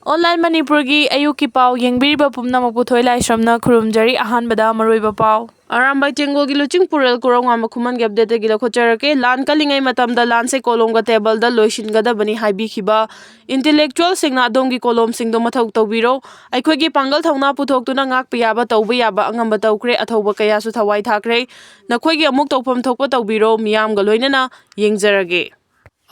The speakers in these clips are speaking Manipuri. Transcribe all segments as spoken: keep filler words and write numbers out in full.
Online ꯃꯅꯤꯄꯨꯔꯒꯤ ꯑꯌꯨꯛꯀꯤ ꯄꯥꯎ ꯌꯦꯡꯕꯤꯔꯤꯕ ꯄꯨꯝꯅꯃꯛꯄꯨ ꯊꯣꯏ ꯂꯥꯏꯁ꯭ꯔꯝꯅ ꯈꯨꯔꯨꯝꯖꯔꯤ꯫ ꯑꯍꯥꯟꯕꯗ ꯃꯔꯨꯑꯣꯏꯕ ꯄꯥꯎ꯫ ꯑꯔꯥꯝꯕꯥꯏ ꯇꯦꯡꯒꯣꯜꯒꯤ ꯂꯨꯆꯤꯡ ꯄꯨꯔꯦꯜ ꯀꯣꯔꯧꯉꯥꯟꯕ ꯈꯨꯃꯟꯒꯤ updateꯇꯒꯤ ꯂꯧꯈꯠꯆꯔꯛꯀꯦ꯫ ꯂꯥꯟ ꯀꯜꯂꯤꯉꯩ ꯃꯇꯝꯗ ꯂꯥꯟꯁꯦ ꯀꯣꯂꯣꯝꯒ tableꯗ ꯂꯣꯏꯁꯤꯟꯒꯗꯕꯅꯤ ꯍꯥꯏꯕꯤꯈꯤꯕ intellectualꯁꯤꯡꯅ ꯑꯗꯣꯝꯒꯤ ꯀꯣꯂꯣꯝꯁꯤꯡꯗꯣ ꯃꯊꯧ ꯇꯧꯕꯤꯔꯣ꯫ ꯑꯩꯈꯣꯏꯒꯤ ꯄꯥꯡꯒꯜ ꯊꯧꯅꯥ ꯄꯨꯊꯣꯛꯇꯨꯅ ꯉꯥꯛꯄ ꯌꯥꯕ, ꯇꯧꯕ ꯌꯥꯕ ꯑꯉꯝꯕ ꯇꯧꯈ꯭ꯔꯦ꯫ ꯑꯊꯧꯕ ꯀꯌꯥꯁꯨ ꯊꯋꯥꯏ ꯊꯥꯈ꯭ꯔꯦ꯫ ꯅꯈꯣꯏꯒꯤ ꯑꯃꯨꯛ ꯇꯧꯐꯝ ꯊꯣꯛꯄ ꯇꯧꯕꯤꯔꯣ꯫ ꯃꯤꯌꯥꯝꯒ ꯂꯣꯏꯅꯅ ꯌꯦꯡꯖꯔꯒꯦ꯫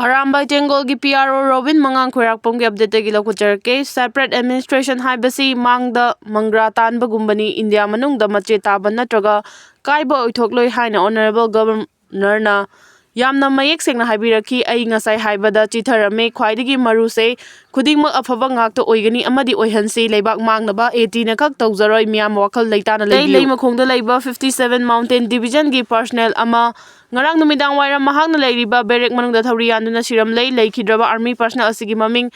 ꯑꯔꯥꯝꯕꯥꯏ ꯇꯦꯡꯒꯣꯜꯒꯤ P R O ꯔꯣꯕꯤꯟ ꯃꯉꯥꯡ ꯈꯣꯏꯔꯥꯛꯄꯝꯒꯤ updateꯇꯒꯤ ꯂꯧꯈꯠꯆꯔꯛꯀꯦ꯫ Separate administration ꯍꯥꯏꯕꯁꯤ ꯃꯥꯡꯗ ꯃꯪꯒ꯭ꯔꯥ ꯇꯥꯟꯕꯒꯨꯝꯕꯅꯤ꯫ ꯏꯟꯗꯤꯌꯥ ꯃꯅꯨꯡꯗ ꯃꯆꯦ ꯇꯥꯕ ꯅꯠꯇ꯭ꯔꯒ ꯀꯥꯏꯕ ꯑꯣꯏꯊꯣꯛꯂꯣꯏ ꯍꯥꯏꯅ Honourable Governorꯅ ꯌꯥꯝꯅ ꯃꯌꯦꯛ ꯁꯦꯡꯅ ꯍꯥꯏꯕꯤꯔꯛꯈꯤ꯫ ꯑꯩ ꯉꯁꯥꯏ ꯍꯥꯏꯕꯗ ꯆꯤꯊꯔꯝꯃꯦ꯫ ꯈ꯭ꯋꯥꯏꯗꯒꯤ ꯃꯔꯨꯁꯦ ꯈꯨꯗꯤꯡꯃꯛ ꯑꯐꯕ ꯉꯥꯛꯇ ꯑꯣꯏꯒꯅꯤ ꯑꯃꯗꯤ ꯑꯣꯏꯍꯟꯁꯤ꯫ ꯂꯩꯕꯥꯛ ꯃꯥꯡꯅꯕ ATꯅ ꯈꯛ ꯇꯧꯖꯔꯣꯏ꯫ ꯃꯤꯌꯥꯝ ꯋꯥꯈꯜ ꯂꯩꯇꯥꯅ ꯂꯩ꯫ ꯂꯩꯕꯤꯌꯨ꯫ ꯂꯩꯃꯈꯣꯡꯗ ꯂꯩꯕ fifty seven Mountain Divisionꯒꯤ personnel ꯑꯃ ꯉꯔꯥꯡ ꯅꯨꯃꯤꯗꯥꯡ ꯋꯥꯏꯔꯝ ꯃꯍꯥꯛꯅ ꯂꯩꯔꯤꯕ barrack ꯃꯅꯨꯡꯗ ꯊꯧꯔꯤ ꯌꯥꯟꯗꯨꯅ ꯁꯤꯔꯝꯂꯦ꯫ ꯂꯩꯈꯤꯗ꯭ꯔꯕ army personnel ꯑꯁꯤꯒꯤ ꯃꯃꯤꯡ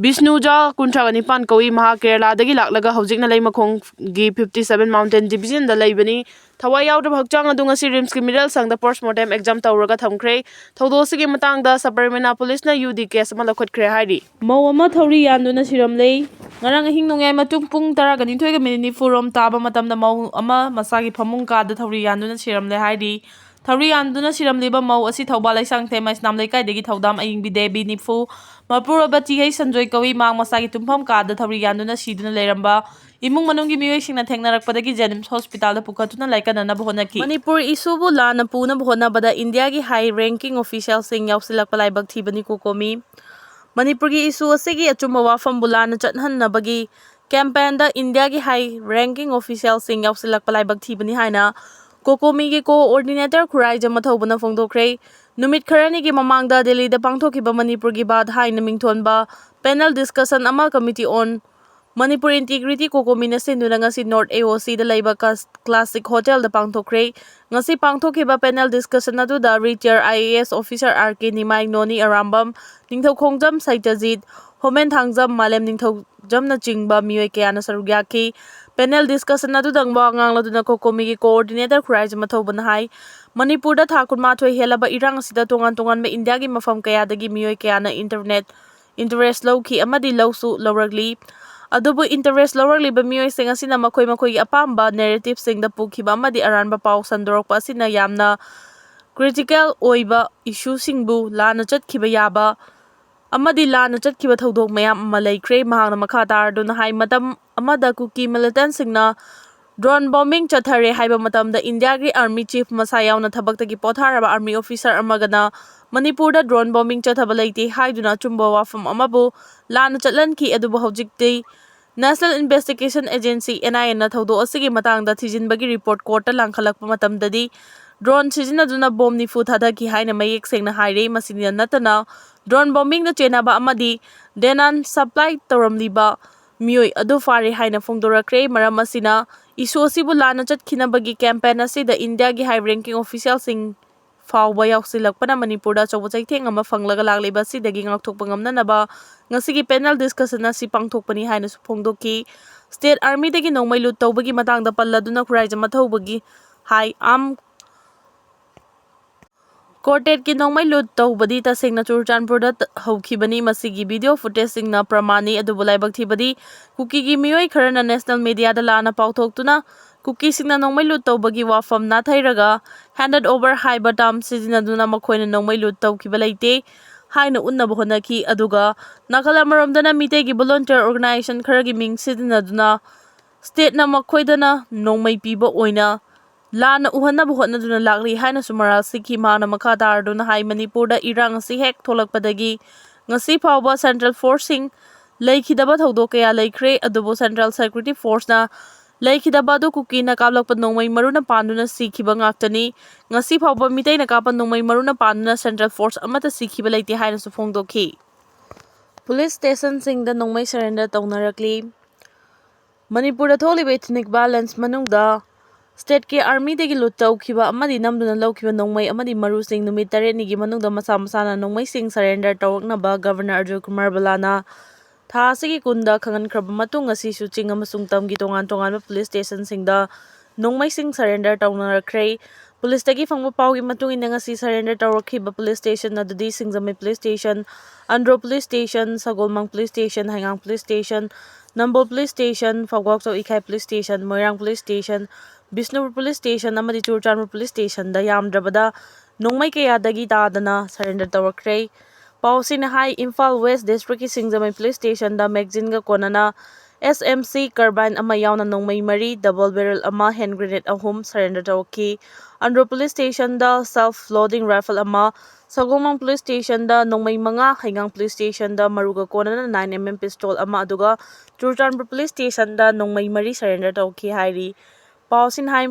ꯕꯤꯁꯅꯨꯖꯥ ꯀꯨꯟꯊ꯭ꯔꯥꯒ ꯅꯤꯄꯥꯟ ꯀꯧꯏ꯫ ꯃꯍꯥꯛ ꯀꯦꯔꯂꯥꯗꯒꯤ ꯂꯥꯛꯂꯒ ꯍꯧꯖꯤꯛꯅ ꯂꯩꯃꯈꯣꯡꯒꯤ fifty seven Mountain Divisionꯗ ꯂꯩꯕꯅꯤ꯫ ꯊꯋꯥꯏ ꯌꯥꯎꯗ꯭ꯔꯕ ꯍꯛꯆꯥꯡ ꯑꯗꯨ ꯉꯁꯤ RIMSꯀꯤ ꯃꯤꯔꯦꯜ ꯁꯪꯗ postmortem exam ꯇꯧꯔꯒ ꯊꯝꯈ꯭ꯔꯦ꯫ ꯊꯧꯗꯣꯛ ꯑꯁꯤꯒꯤ ꯃꯇꯥꯡꯗ ꯁꯕꯔꯃꯤꯅꯥ ꯄꯨꯂꯤꯁꯅ UD case ꯑꯃ ꯂꯧꯈꯠꯈ꯭ꯔꯦ ꯍꯥꯏꯔꯤ꯫ ꯃꯧ ꯑꯃ ꯊꯧꯔꯤ ꯌꯥꯟꯗꯨꯅ ꯁꯤꯔꯝꯂꯦ꯫ ꯉꯔꯥꯡ ꯑꯍꯤꯡ ꯅꯣꯡꯌꯥꯏ ꯃꯇꯨꯡ ꯄꯨꯡ ꯇꯔꯥꯒ ꯅꯤꯊꯣꯏꯒ minute ꯅꯤꯐꯨ ꯔꯣꯝ ꯇꯥꯕ ꯃꯇꯝꯗ ꯃꯧ ꯑꯃ ꯃꯁꯥꯒꯤ ꯐꯃꯨꯡ ꯀꯥꯗ ꯊꯧꯔꯤ ꯌꯥꯟꯗꯨꯅ ꯁꯤꯔꯝꯂꯦ ꯍꯥꯏꯔꯤ꯫ ꯊꯧꯔꯤ ꯌꯥꯟꯗꯨꯅ ꯁꯤꯔꯝꯂꯤꯕ ꯃꯧ ꯑꯁꯤ ꯊꯧꯕꯥꯜ ꯂꯩꯁꯥꯡꯊꯦꯝ ꯃꯩꯁꯅꯥꯝ ꯂꯩꯀꯥꯏꯗꯒꯤ ꯊꯧꯗꯥꯝ ꯑꯌꯤꯡꯕꯤ ꯗꯦꯕꯤ ꯅꯤꯐꯨ, ꯃꯄꯨꯔꯣꯏꯕ ꯇꯤꯍꯩ ꯁꯟꯖꯣꯏ ꯀꯧꯏ꯫ ꯃꯍꯥꯛ ꯃꯁꯥꯒꯤ ꯇꯨꯝꯐꯝ ꯀꯥꯗ ꯊꯧꯔꯤ ꯌꯥꯟꯗꯨꯅ ꯁꯤꯗꯨꯅ ꯂꯩꯔꯝꯕ ꯏꯃꯨꯡ ꯃꯅꯨꯡꯒꯤ ꯃꯤꯑꯣꯏꯁꯤꯡꯅ ꯊꯦꯡꯅꯔꯛꯄꯗꯒꯤ JNIMS hospitalꯗ ꯄꯨꯈꯠꯇꯨꯅ ꯂꯥꯏꯀꯠꯅꯅꯕ ꯍꯣꯠꯅꯈꯤ꯫ ꯃꯅꯤꯄꯨꯔ issueꯕꯨ ꯂꯥꯟꯅ ꯄꯨꯅꯕ ꯍꯣꯠꯅꯕꯗ Indiaꯒꯤ high ranking officialꯁꯤꯡ ꯌꯥꯎꯁꯤꯜꯂꯛꯄ ꯂꯥꯏꯕꯛ ꯊꯤꯕꯅꯤ COCOMI꯫ ꯃꯅꯤꯄꯨꯔꯒꯤ issue ꯑꯁꯤꯒꯤ ꯑꯆꯨꯝꯕ ꯋꯥꯐꯝꯕꯨ ꯂꯥꯟꯅ ꯆꯠꯍꯟꯅꯕꯒꯤ campaignꯗ Indiaꯒꯤ high ranking officialꯁꯤꯡ ꯌꯥꯎꯁꯤꯜꯂꯛꯄ ꯂꯥꯏꯕꯛ ꯊꯤꯕꯅꯤ ꯍꯥꯏꯅ COCOMIꯒꯤ coordinator ꯈꯨꯔꯥꯏꯖꯝ ꯑꯊꯧꯕꯅ ꯐꯣꯡꯗꯣꯛꯈ꯭ꯔꯦ꯫ ꯅꯨꯃꯤꯠ ꯈꯔꯅꯤꯒꯤ ꯃꯃꯥꯡꯗ ꯗꯦꯜꯂꯤꯗ ꯄꯥꯡꯊꯣꯛꯈꯤꯕ ꯃꯅꯤꯄꯨꯔꯒꯤ ꯕꯥꯠ ꯍꯥꯏꯅ ꯃꯤꯡꯊꯣꯟꯕ panel discussion ꯑꯃ Committee on Manipur Integrity COCOMIꯅ ꯁꯤꯟꯗꯨꯅ ꯉꯁꯤ North AOCꯗ ꯂꯩꯕ ꯀꯁ-, Classic Hotelꯗ ꯄꯥꯡꯊꯣꯛꯈ꯭ꯔꯦ꯫ ꯉꯁꯤ ꯄꯥꯡꯊꯣꯛꯈꯤꯕ panel discussion ꯑꯗꯨꯗ retired IAS officer R K ꯅꯤꯃꯥꯏ, ꯅꯣꯅꯤ ꯑꯔꯥꯝꯕꯝ, ꯅꯤꯡꯊꯧꯈꯣꯡꯖꯝ ꯁꯩꯇꯖꯤꯠ, ꯍꯣꯃꯦꯟ ꯊꯥꯡꯖꯝ, ꯃꯥꯂꯦꯝ ꯅꯤꯡꯊꯧꯖꯝꯅꯆꯤꯡꯕ ꯃꯤꯑꯣꯏ ꯀꯌꯥꯅ ꯁꯔꯨꯛ ꯌꯥꯈꯤ꯫ Panel discussion ꯑꯗꯨꯗ ꯋꯥ ꯉꯥꯡꯂꯗꯨꯅ COCOMIꯒꯤ coordinator ꯈꯨꯔꯥꯏꯖꯝ ꯑꯊꯧꯕꯅ ꯍꯥꯏ, ꯃꯅꯤꯄꯨꯔꯗ ꯊꯥ ꯀꯨꯟꯃꯥꯊꯣꯏ ꯍꯦꯜꯂꯕ ꯏꯔꯥꯡ ꯑꯁꯤꯗ ꯇꯣꯉꯥꯟ ꯇꯣꯉꯥꯟꯕ ꯏꯟꯗꯤꯌꯥꯒꯤ ꯃꯐꯝ ꯀꯌꯥꯗꯒꯤ ꯃꯤꯑꯣꯏ ꯀꯌꯥꯅ internet interest ꯂꯧꯈꯤ ꯑꯃꯗꯤ ꯂꯧꯁꯨ ꯂꯧꯔꯛꯂꯤ꯫ ꯑꯗꯨꯕꯨ interest ꯂꯧꯔꯛꯂꯤꯕ ꯃꯤꯑꯣꯏꯁꯤꯡ ꯑꯁꯤꯅ ꯃꯈꯣꯏ ꯃꯈꯣꯏꯒꯤ ꯑꯄꯥꯝꯕ narrativeꯁꯤꯡꯗ ꯄꯨꯈꯤꯕ ꯑꯃꯗꯤ ꯑꯔꯥꯟꯕ ꯄꯥꯎ ꯁꯟꯗꯣꯔꯛꯄ ꯑꯁꯤꯅ ꯌꯥꯝꯅ critical ꯑꯣꯏꯕ issueꯁꯤꯡꯕꯨ ꯂꯥꯟꯅ ꯆꯠꯈꯤꯕ ꯌꯥꯕ ꯑꯃꯗꯤ ꯂꯥꯟꯅ ꯆꯠꯈꯤꯕ ꯊꯧꯗꯣꯛ ꯃꯌꯥꯝ ꯑꯃ ꯂꯩꯈ꯭ꯔꯦ꯫ ꯃꯍꯥꯛꯅ ꯃꯈꯥ ꯇꯥꯔꯗꯨꯅ ꯍꯥꯏ, ꯃꯇꯝ ꯑꯃꯗ ꯀꯨꯀꯤ militantꯁꯤꯡꯅ drone bombing ꯆꯠꯊꯔꯦ ꯍꯥꯏꯕ ꯃꯇꯝꯗ ꯏꯟꯗꯤꯌꯥꯒꯤ army chief ꯃꯁꯥ ꯌꯥꯎꯅ ꯊꯕꯛꯇꯒꯤ ꯄꯣꯊꯥꯔꯕ army officer ꯑꯃꯒꯅ ꯃꯅꯤꯄꯨꯔꯗ drone bombing ꯆꯠꯊꯕ ꯂꯩꯇꯦ ꯍꯥꯏꯗꯨꯅ ꯑꯆꯨꯝꯕ ꯋꯥꯐꯝ ꯑꯃꯕꯨ ꯂꯥꯟꯅ ꯆꯠꯍꯟꯈꯤ꯫ ꯑꯗꯨꯕꯨ ꯍꯧꯖꯤꯛꯇꯤ National Investigation Agency, NIAꯅ ꯊꯧꯗꯣꯛ ꯑꯁꯤꯒꯤ ꯃꯇꯥꯡꯗ ꯊꯤꯖꯤꯟꯕꯒꯤ report courtꯇ ꯂꯥꯡꯈꯠꯂꯛꯄ ꯃꯇꯝꯗꯗꯤ drone ꯁꯤꯖꯤꯟꯅꯗꯨꯅ bomb ꯅꯤꯐꯨ ꯊꯥꯗꯈꯤ ꯍꯥꯏꯅ ꯃꯌꯦꯛ ꯁꯦꯡꯅ ꯍꯥꯏꯔꯦ꯫ ꯃꯁꯤꯗ ꯅꯠꯇꯅ drone bombingꯗ ꯆꯦꯟꯅꯕ ꯑꯃꯗꯤ denon supply ꯇꯧꯔꯝꯂꯤꯕ ꯃꯤꯑꯣꯏ ꯑꯗꯨ ꯐꯥꯔꯦ ꯍꯥꯏꯅ ꯐꯣꯡꯗꯣꯔꯛꯈ꯭ꯔꯦ꯫ ꯃꯔꯝ ꯑꯁꯤꯅ issue ꯑꯁꯤꯕꯨ ꯂꯥꯟꯅ ꯆꯠꯈꯤꯅꯕꯒꯤ campaign ꯑꯁꯤꯗ ꯏꯟꯗꯤꯌꯥꯒꯤ high ranking officialꯁꯤꯡ ꯐꯥꯎꯕ ꯌꯥꯎꯁꯤꯜꯂꯛꯄꯅ ꯃꯅꯤꯄꯨꯔꯗ ꯑꯆꯧꯕ ꯆꯩꯊꯦꯡ ꯑꯃ ꯐꯪꯂꯒ ꯂꯥꯛꯂꯤꯕ ꯑꯁꯤꯗꯒꯤ ꯉꯥꯛꯊꯣꯛꯄ ꯉꯝꯅꯅꯕ ꯉꯁꯤꯒꯤ panel discussion ꯑꯁꯤ ꯄꯥꯡꯊꯣꯛꯄꯅꯤ ꯍꯥꯏꯅꯁꯨ ꯐꯣꯡꯗꯣꯛꯈꯤ꯫ State armyꯗꯒꯤ ꯅꯣꯡꯃꯩ loot ꯇꯧꯕꯒꯤ ꯃꯇꯥꯡꯗ ꯄꯜꯂꯗꯨꯅ ꯈꯨꯔꯥꯏꯖꯝ ꯑꯊꯧꯕꯒꯤ ꯍꯥꯏ, armed quartetꯀꯤ ꯅꯣꯡꯃꯩ loot ꯇꯧꯕꯗꯤ ꯇꯁꯦꯡꯅ ꯆꯨꯔꯆꯥꯟꯄꯨꯔꯗ ꯇ-, ꯍꯧꯈꯤꯕꯅꯤ꯫ ꯃꯁꯤꯒꯤ video footageꯁꯤꯡꯅ ꯄ꯭ꯔꯃꯥꯟꯅꯤ꯫ ꯑꯗꯨꯕꯨ ꯂꯥꯏꯕꯛ ꯊꯤꯕꯗꯤ ꯀꯨꯀꯤꯒꯤ ꯃꯤꯑꯣꯏ ꯈꯔꯅ national mediaꯗ ꯂꯥꯟꯅ ꯄꯥꯎꯊꯣꯛꯇꯨꯅ ꯀꯨꯀꯤꯁꯤꯡꯅ ꯅꯣꯡꯃꯩ loot ꯇꯧꯕꯒꯤ ꯋꯥꯐꯝ ꯅꯥꯊꯩꯔꯒ handed over ꯍꯥꯏꯕ term ꯁꯤꯖꯤꯟꯅꯗꯨꯅ ꯃꯈꯣꯏꯅ ꯅꯣꯡꯃꯩ loot ꯇꯧꯈꯤꯕ ꯂꯩꯇꯦ ꯍꯥꯏꯅ ꯎꯠꯅꯕ ꯍꯣꯠꯅꯈꯤ꯫ ꯑꯗꯨꯒ ꯅꯥꯀꯜ ꯑꯃꯔꯣꯝꯗꯅ ꯃꯤꯇꯩꯒꯤ volunteer organization ꯈꯔꯒꯤ ꯃꯤꯡ ꯁꯤꯖꯤꯟꯅꯗꯨꯅ stateꯅ ꯃꯈꯣꯏꯗꯅ ꯅꯣꯡꯃꯩ ꯄꯤꯕ ꯑꯣꯏꯅ ꯂꯥꯟꯅ ꯎꯍꯟꯅꯕ ꯍꯣꯠꯅꯗꯨꯅ ꯂꯥꯛꯂꯤ ꯍꯥꯏꯅꯁꯨ ꯃꯔꯥꯜ ꯁꯤꯈꯤ꯫ ꯃꯍꯥꯛꯅ ꯃꯈꯥ ꯇꯥꯔꯗꯨꯅ ꯍꯥꯏ, ꯃꯅꯤꯄꯨꯔꯗ ꯏꯔꯥꯡ ꯑꯁꯤ ꯍꯦꯛ ꯊꯣꯛꯂꯛꯄꯗꯒꯤ ꯉꯁꯤ ꯐꯥꯎꯕ central forceꯁꯤꯡ ꯂꯩꯈꯤꯗꯕ ꯊꯧꯗꯣꯛ ꯀꯌꯥ ꯂꯩꯈ꯭ꯔꯦ꯫ ꯑꯗꯨꯕꯨ central security forceꯅ ꯂꯩꯈꯤꯗꯕ ꯑꯗꯨ ꯀꯨꯀꯤꯅ ꯀꯥꯞꯂꯛꯄ ꯅꯣꯡꯃꯩ ꯃꯔꯨꯅ ꯄꯥꯟꯗꯨꯅ ꯁꯤꯈꯤꯕ ꯉꯥꯛꯇꯅꯤ꯫ ꯉꯁꯤ ꯐꯥꯎꯕ ꯃꯤꯇꯩꯅ ꯀꯥꯞꯄ ꯅꯣꯡꯃꯩ ꯃꯔꯨꯅ ꯄꯥꯟꯗꯨꯅ central force ꯑꯃꯠꯇ ꯁꯤꯈꯤꯕ ꯂꯩꯇꯦ ꯍꯥꯏꯅꯁꯨ ꯐꯣꯡꯗꯣꯛꯈꯤ꯫ Police stationꯁꯤꯡꯗ ꯅꯣꯡꯃꯩ surrender ꯇꯧꯅꯔꯛꯂꯤ꯫ ꯃꯅꯤꯄꯨꯔꯗ ꯊꯣꯛꯂꯤꯕ ethnic violence ꯃꯅꯨꯡꯗ stateꯀꯤ armyꯗꯒꯤ loot ꯇꯧꯈꯤꯕ ꯑꯃꯗꯤ ꯅꯝꯗꯨꯅ ꯂꯧꯈꯤꯕ ꯅꯣꯡꯃꯩ ꯑꯃꯗꯤ ꯃꯔꯨꯁꯤꯡ ꯅꯨꯃꯤꯠ ꯇꯔꯦꯠꯅꯤꯒꯤ ꯃꯅꯨꯡꯗ ꯃꯁꯥ ꯃꯁꯥꯅ ꯅꯣꯡꯃꯩꯁꯤꯡ surrender ꯇꯧꯔꯛꯅꯕ Governor ꯑꯔꯖꯨꯟ ꯀꯨꯃꯥꯔ ꯕꯂꯥꯅ ꯊꯥ ꯑꯁꯤꯒꯤ ꯀꯨꯟꯗ ꯈꯪꯍꯟꯈ꯭ꯔꯕ ꯃꯇꯨꯡ, ꯉꯁꯤꯁꯨ ꯆꯤꯡ ꯑꯃꯁꯨꯡ ꯇꯝꯒꯤ ꯇꯣꯉꯥꯟ ꯇꯣꯉꯥꯟꯕ police stationꯁꯤꯡꯗ ꯅꯣꯡꯃꯩꯁꯤꯡ surrender ꯇꯧꯅꯔꯛꯈ꯭ꯔꯦ꯫ ꯄꯨꯂꯤꯁꯇꯒꯤ ꯐꯪꯕ ꯄꯥꯎꯒꯤ ꯃꯇꯨꯡ ꯏꯟꯅ, ꯉꯁꯤ ꯁꯔꯦꯟꯗꯔ ꯇꯧꯔꯛꯈꯤꯕ ꯄꯨꯂꯤꯁ ꯁ꯭ꯇꯦꯁꯟ ꯑꯗꯨꯗꯤ Singjamei police station, Andro police station, Sagolband police station, ꯍꯩꯉꯥꯡ police station, Nambol police station, Phoubakchao Ikhai police station, Moirang police station, Bishnupur police station ꯑꯃꯗꯤ ꯆꯨꯔꯆꯥꯟꯄꯨꯔ ꯄꯨꯂꯤꯁ ꯁ꯭ꯇꯦꯁꯟꯗ ꯌꯥꯝꯗ꯭ꯔꯕꯗ ꯅꯣꯡꯃꯩ ꯀꯌꯥꯗꯒꯤ ꯇꯥꯗꯅ ꯁꯔꯦꯟꯗꯔ ꯇꯧꯔꯛꯈ꯭ꯔꯦ꯫ ꯄꯥꯎꯁꯤꯅ ꯍꯥꯏ, ꯏꯝꯐꯥꯜ ꯋꯦꯁ ꯗꯤꯁꯇ꯭ꯔꯤꯛꯀꯤ ꯁꯤꯡꯖꯃꯩ ꯄꯨꯂꯤꯁ ꯁ꯭ꯇꯦꯁꯟꯗ ꯃꯦꯒꯖꯤꯟꯒ ꯀꯣꯟꯅꯅ ꯑꯦꯁ ꯑꯦꯝ ꯁꯤ ꯀꯔꯕꯥꯏꯟ ꯑꯃ ꯌꯥꯎꯅ ꯅꯣꯡꯃꯩ ꯃꯔꯤ, ꯗꯕꯜ ꯕꯦꯔꯦꯜ ꯑꯃ, ꯍꯦꯟ ꯒ꯭ꯔꯦꯅꯦꯗ ꯑꯍꯨꯝ ꯁꯔꯦꯟꯗꯔ ꯇꯧꯔꯛꯈꯤ꯫ ꯑꯟꯗ꯭ꯔꯣ ꯄꯨꯂꯤꯁ ꯁ꯭ꯇꯦꯁꯟꯗ ꯁꯦꯜꯐ ꯂꯣꯗꯤꯡ ꯔꯥꯏꯐꯜ ꯑꯃ, ꯁꯒꯣꯜꯕꯟ ꯄꯨꯂꯤꯁ ꯁ꯭ꯇꯦꯁꯟꯗ ꯅꯣꯡꯃꯩ ꯃꯉꯥ, ꯍꯩꯉꯥꯡ ꯄꯨꯂꯤꯁ ꯁ꯭ꯇꯦꯁꯟꯗ ꯃꯔꯨꯒ ꯀꯣꯟꯅꯅ ꯅꯥꯏꯟ ꯑꯦꯝ ꯑꯦꯝ ꯄꯤꯁꯇꯣꯜ ꯑꯃ, ꯑꯗꯨꯒ ꯆꯨꯔꯆꯥꯟꯄꯨꯔ ꯄꯨꯂꯤꯁ ꯁ꯭ꯇꯦꯁꯟꯗ ꯅꯣꯡꯃꯩ ꯃꯔꯤ ꯁꯔꯦꯟꯗꯔ ꯇꯧꯈꯤ ꯍꯥꯏꯔꯤ꯫ ꯄꯥꯎꯁꯤꯅ ꯍꯥꯏ,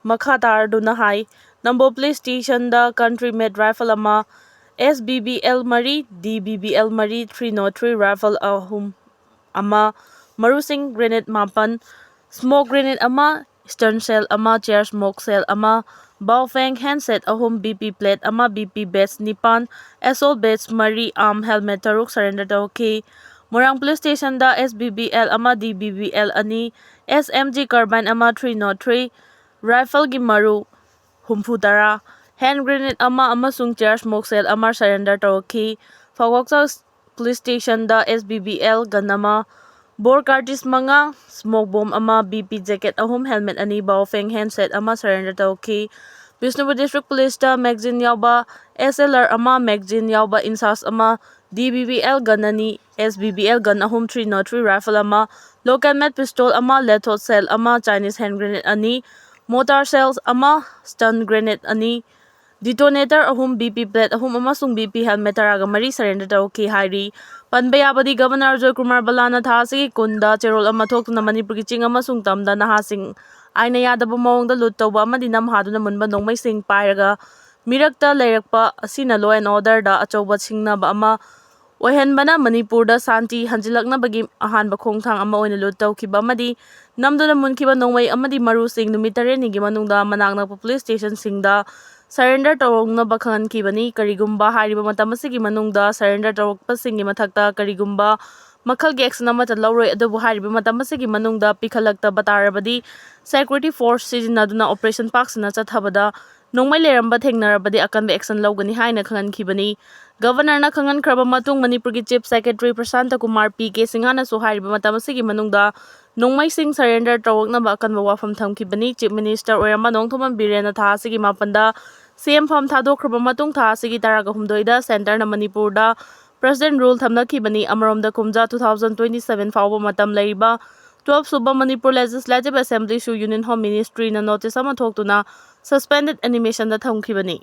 ꯃꯈꯥ ꯇꯥꯔꯗꯨꯅ ꯍꯥꯏ, ꯅꯝꯕꯣꯜ ꯄꯨꯂꯤꯁ ꯁ꯭ꯇꯦꯁꯟꯗ ꯀꯟꯇ꯭ꯔꯤ ꯃꯦꯗ ꯔꯥꯏꯐꯜ ꯑꯃ, ꯑꯦꯁ ꯕꯤ ꯕꯤ ꯑꯦꯜ ꯃꯔꯤ, ꯗꯤ ꯕꯤ ꯕꯤ ꯑꯦꯜ ꯃꯔꯤ, ꯊ꯭ꯔꯤ ꯅꯣꯠ ꯊ꯭ꯔꯤ ꯔꯥꯏꯐꯜ ꯑꯍꯨꯝ ꯑꯃ, ꯃꯔꯨꯁꯤꯡ ꯒ꯭ꯔꯦꯅꯦꯗ ꯃꯥꯄꯟ, ꯁ꯭ꯃꯣꯛ ꯒ꯭ꯔꯦꯅꯦꯗ ꯑꯃ, ꯁ꯭ꯇꯟ ꯁꯦꯜ ꯑꯃ, ꯆꯦꯌꯔ ꯁ꯭ꯃꯣꯛ ꯁꯦꯜ ꯑꯃ, ꯕꯥꯎꯐꯦꯡ ꯍꯦꯟꯁꯦꯠ ꯑꯍꯨꯝ, ꯕꯤ ꯄꯤ ꯄ꯭ꯂꯦꯠ ꯑꯃ, ꯕꯤ ꯄꯤ ꯕꯦꯠꯁ ꯅꯤꯄꯥꯟ, ꯑꯦꯁꯣꯜ ꯕꯦꯠꯁ ꯃꯔꯤ, ꯑꯥꯔꯝ ꯍꯦꯜꯃꯦꯠ ꯇꯔꯨꯛ ꯁꯔꯦꯟꯗꯔ ꯇꯧꯈꯤ꯫ ꯃꯣꯏꯔꯥꯡ ꯄꯨꯂꯤꯁ ꯁ꯭ꯇꯦꯁꯟꯗ ꯑꯦꯁ ꯕꯤ ꯕꯤ ꯑꯦꯜ ꯑꯃ, ꯗꯤ ꯕꯤ ꯕꯤ ꯑꯦꯜ ꯑꯅꯤ, ꯑꯦꯁ ꯑꯦꯝ ꯖꯤ ꯀꯔꯕꯥꯏꯟ ꯑꯃ, ꯊ꯭ꯔꯤ ꯅꯣꯠ ꯊ꯭ꯔꯤ ꯔꯥꯏꯐꯜꯒꯤ ꯃꯔꯨ ꯍꯨꯝꯐꯨ ꯇꯔꯥ, ꯍꯦꯟ ꯒ꯭ꯔꯦꯅꯦꯗ ꯑꯃ ꯑꯃꯁꯨꯡ ꯆꯦꯌꯔ ꯁ꯭ꯃꯣꯛ ꯁꯦꯜ ꯑꯃ ꯁꯔꯦꯟꯗꯔ ꯇꯧꯔꯛꯈꯤ꯫ ꯐꯧꯕꯥꯛꯆꯧ ꯄꯨꯂꯤꯁ ꯁ꯭ꯇꯦꯁꯟꯗ ꯑꯦꯁ ꯕꯤ ꯕꯤ ꯑꯦꯜ ꯒꯟ ꯑꯃ, ꯕꯣꯔ ꯀꯥꯔꯇꯤꯁ ꯃꯉꯥ, ꯁ꯭ꯃꯣꯛ ꯕꯣꯝ ꯑꯃ, ꯕꯤ ꯄꯤ ꯖꯦꯀꯦꯠ ꯑꯍꯨꯝ, ꯍꯦꯜꯃꯦꯠ ꯑꯅꯤ, ꯕꯥꯎꯐꯦꯡ ꯍꯦꯟꯁꯦꯠ ꯑꯃ ꯁꯔꯦꯟꯗꯔ ꯇꯧꯈꯤ꯫ ꯕꯤꯁꯅꯨꯄꯨꯔ ꯗꯤꯁꯇ꯭ꯔꯤꯛ ꯄꯨꯂꯤꯁꯇ ꯃꯦꯒꯖꯤꯟ ꯌꯥꯎꯕ ꯑꯦꯁ ꯑꯦꯜ ꯑꯥꯔ ꯑꯃ, ꯃꯦꯒꯖꯤꯟ ꯌꯥꯎꯕ ꯏꯟꯁꯥꯁ ꯑꯃ, D B B L gun ꯑꯅꯤ, ꯑꯦꯁ ꯕꯤ ꯕꯤ ꯑꯦꯜ ꯒꯟ ꯑꯍꯨꯝ, ꯊ꯭ꯔꯤ ꯅꯣꯠ ꯊ꯭ꯔꯤ ꯔꯥꯏꯐꯜ ꯑꯃ, ꯂꯣꯀꯦꯜ ꯃꯦꯗ ꯄꯤꯁꯇꯣꯜ ꯑꯃ, ꯂꯦꯊꯣꯠ ꯁꯦꯜ ꯑꯃ, ꯆꯥꯏꯅꯤꯁ ꯍꯦꯟ ꯒ꯭ꯔꯦꯅꯦꯗ ꯑꯅꯤ, ꯃꯣꯔꯇꯥꯔ ꯁꯦꯜꯁ ꯑꯃ, ꯁ꯭ꯇꯟ ꯒ꯭ꯔꯦꯅꯦꯗ ꯑꯅꯤ, ꯗꯤꯇꯣꯅꯦꯇꯔ ꯑꯍꯨꯝ, ꯕꯤ ꯄꯤ ꯄ꯭ꯂꯦꯠ ꯑꯍꯨꯝ ꯑꯃꯁꯨꯡ ꯕꯤ ꯄꯤ ꯍꯦꯜꯃꯦꯠ ꯇꯔꯥꯒ ꯃꯔꯤ ꯁꯔꯦꯟꯗꯔ ꯇꯧꯈꯤ ꯍꯥꯏꯔꯤ꯫ ꯄꯟꯕ ꯌꯥꯕꯗꯤ, ꯒꯚꯔꯅꯔ ꯖꯣꯏ ꯀꯨꯃꯥꯔ ꯕꯂꯥꯅ ꯊꯥ ꯑꯁꯤꯒꯤ ꯀꯨꯟꯗ ꯆꯦꯔꯣꯜ ꯑꯃ ꯊꯣꯛꯇꯨꯅ ꯃꯅꯤꯄꯨꯔꯒꯤ ꯆꯤꯡ ꯑꯃꯁꯨꯡ ꯇꯝꯗ ꯅꯍꯥꯁꯤꯡ ꯑꯥꯏꯟꯅ ꯌꯥꯗꯕ ꯃꯑꯣꯡꯗ ꯂꯨꯠ ꯇꯧꯕ ꯑꯃꯗꯤ ꯅꯝꯍꯥꯗꯨꯅ ꯃꯨꯟꯕ ꯅꯣꯡꯃꯩꯁꯤꯡ ꯄꯥꯏꯔꯒ ꯃꯤꯔꯛꯇ ꯂꯩꯔꯛꯄ ꯑꯁꯤꯅ law and order ꯗ ꯑꯆꯧꯕ ꯁꯤꯡꯅꯕ ꯑꯃ ꯑꯣꯏꯍꯟꯕꯅ ꯃꯅꯤꯄꯨꯔꯗ ꯁꯥꯟꯇꯤ ꯍꯟꯖꯤꯜꯂꯛꯅꯕꯒꯤ ꯑꯍꯥꯟꯕ ꯈꯣꯡꯊꯥꯡ ꯑꯃ ꯑꯣꯏꯅ ꯂꯨꯠ ꯇꯧꯈꯤꯕ ꯑꯃꯗꯤ ꯅꯝꯗꯨꯅ ꯃꯨꯟꯈꯤꯕ ꯅꯣꯡꯃꯩ ꯑꯃꯗꯤ ꯃꯔꯨꯁꯤꯡ ꯅꯨꯃꯤꯠ ꯇꯔꯦꯠꯅꯤꯒꯤ ꯃꯅꯨꯡꯗ ꯃꯅꯥꯛ ꯅꯛꯄ ꯄꯨꯂꯤꯁ ꯁ꯭ꯇꯦꯁꯟꯁꯤꯡꯗ ꯁꯔꯦꯟꯗꯔ ꯇꯧꯅꯕ ꯈꯪꯍꯟꯈꯤꯕꯅꯤ꯫ ꯀꯔꯤꯒꯨꯝꯕ ꯍꯥꯏꯔꯤꯕ ꯃꯇꯝ ꯑꯁꯤꯒꯤ ꯃꯅꯨꯡꯗ ꯁꯔꯦꯟꯗꯔ ꯇꯧꯔꯛꯄꯁꯤꯡꯒꯤ ꯃꯊꯛꯇ ꯀꯔꯤꯒꯨꯝꯕ ꯃꯈꯜꯒꯤ action ꯑꯃꯠꯇ ꯂꯧꯔꯣꯏ, ꯑꯗꯨꯕꯨ ꯍꯥꯏꯔꯤꯕ ꯃꯇꯝ ꯑꯁꯤꯒꯤ ꯃꯅꯨꯡꯗ ꯄꯤꯈꯠꯂꯛꯇꯕ ꯇꯥꯔꯕꯗꯤ security force ꯁꯤꯖꯤꯟꯅꯗꯨꯅ operation ꯄꯥꯛ ꯁꯟꯅ ꯆꯠꯊꯕꯗ ꯅꯣꯡꯃꯩ ꯂꯩꯔꯝꯕ ꯊꯦꯡꯅꯔꯕꯗꯤ ꯑꯀꯟꯕ action ꯂꯧꯒꯅꯤ ꯍꯥꯏꯅ ꯈꯪꯍꯟꯈꯤꯕꯅꯤ꯫ Governor ꯅ ꯈꯪꯍꯟꯈ꯭ꯔꯕ ꯃꯇꯨꯡ ꯃꯅꯤꯄꯨꯔꯒꯤ Chief Secretary Prasanta Kumar P K ꯁꯤꯡꯍꯅꯁꯨ ꯍꯥꯏꯔꯤꯕ ꯃꯇꯝ ꯑꯁꯤꯒꯤ ꯃꯅꯨꯡꯗ ꯅꯣꯡꯃꯩꯁꯤꯡ surrender ꯇꯧꯔꯛꯅꯕ ꯑꯀꯟꯕ ꯋꯥꯐꯝ ꯊꯝꯈꯤꯕꯅꯤ꯫ Chief Minister ꯑꯣꯏꯔꯝꯕ ꯅꯣꯡꯊꯣꯝꯕꯝ ꯕꯤꯔꯦꯟꯅ ꯊꯥ ꯑꯁꯤꯒꯤ ꯃꯥꯄꯟꯗ ꯁꯤ ꯑꯦꯝ ꯐꯝ ꯊꯥꯗꯣꯛꯈ꯭ꯔꯕ ꯃꯇꯨꯡ ꯊꯥ ꯑꯁꯤꯒꯤ ꯇꯔꯥꯒ ꯍꯨꯝꯗꯣꯏꯗ centre ꯅ ꯃꯅꯤꯄꯨꯔꯗ President rule ꯊꯝꯅꯈꯤꯕꯅꯤ꯫ ꯑꯃꯔꯣꯝꯗ ꯀꯨꯝꯖꯥ two thousand twenty seven ꯐꯥꯎꯕ ꯃꯇꯝ ꯂꯩꯔꯤꯕ twelve ꯁꯨꯕ ꯃꯅꯤꯄꯨꯔ Legislative Assembly ꯁꯨ Union Home Ministry ꯅ notice ꯑꯃ ꯊꯣꯛꯇꯨꯅ suspended animation ꯗ ꯊꯝꯈꯤꯕꯅꯤ꯫